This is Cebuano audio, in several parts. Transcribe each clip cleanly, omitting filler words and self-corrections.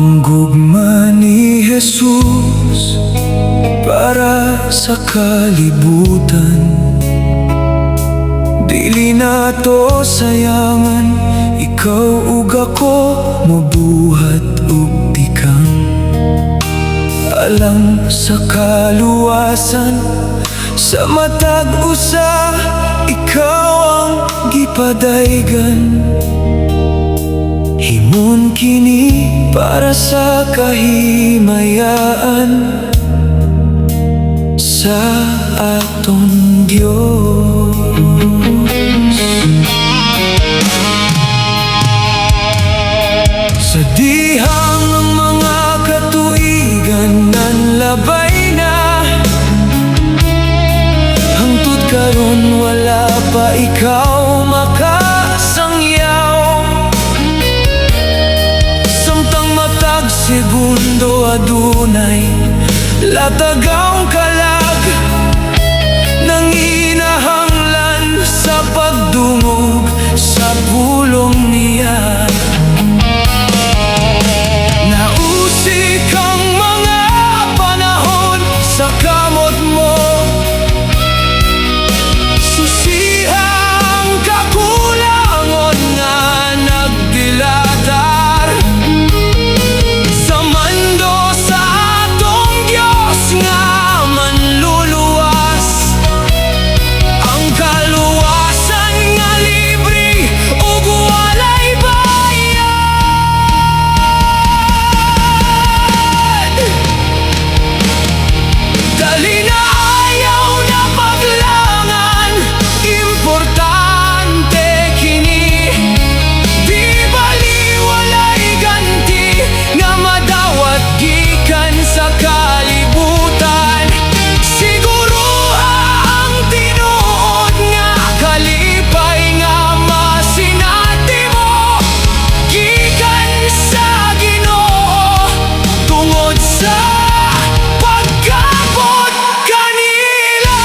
Ang gugma ni Jesus para sa kalibutan, dili nato sayangan. Ikaw ug ako mobuhat og tikang alang sa kaluwasan sa matag usa. Ikaw ang gipadaygan. Himon kini para sa kahimayaan sa aton Dios. Sa dihang ang mga katuigan nanlabay na, hangtod karon wala pa ikaw makasangyaw. Samtang matag segundo adunay latagaw kalag, nanginahanglan sa pagdungog sa pulong niya. Nausik ang mga panahon sa kamot mo. Susiha ang kakulangon nga nagdilatar sa mando sa atong Diyos nga manluluwas. Ang kaluwasan nga libre ug walay bayad. Dali na, ayaw na paglangan. Importante kini. Di bali walay ganti nga madawat gikan sa kalibutan. Siguruha ang tinuod nga kalipay nga masinati mo gikan sa Ginoo tungod sa pagkabot kanila.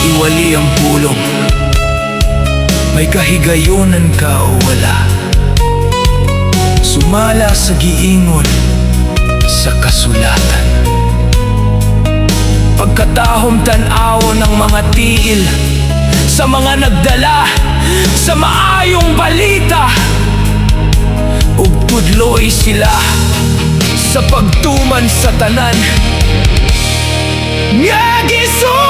Iwali ang pulong. May kahigayonan ka o wala, sumala sa giingon sa kasulatan. Pagkatahom, tan-awon ang mga tiil sa mga nagdala sa maayong balita ug tudloi sila sa pagtuman sa tanan nga gisulat.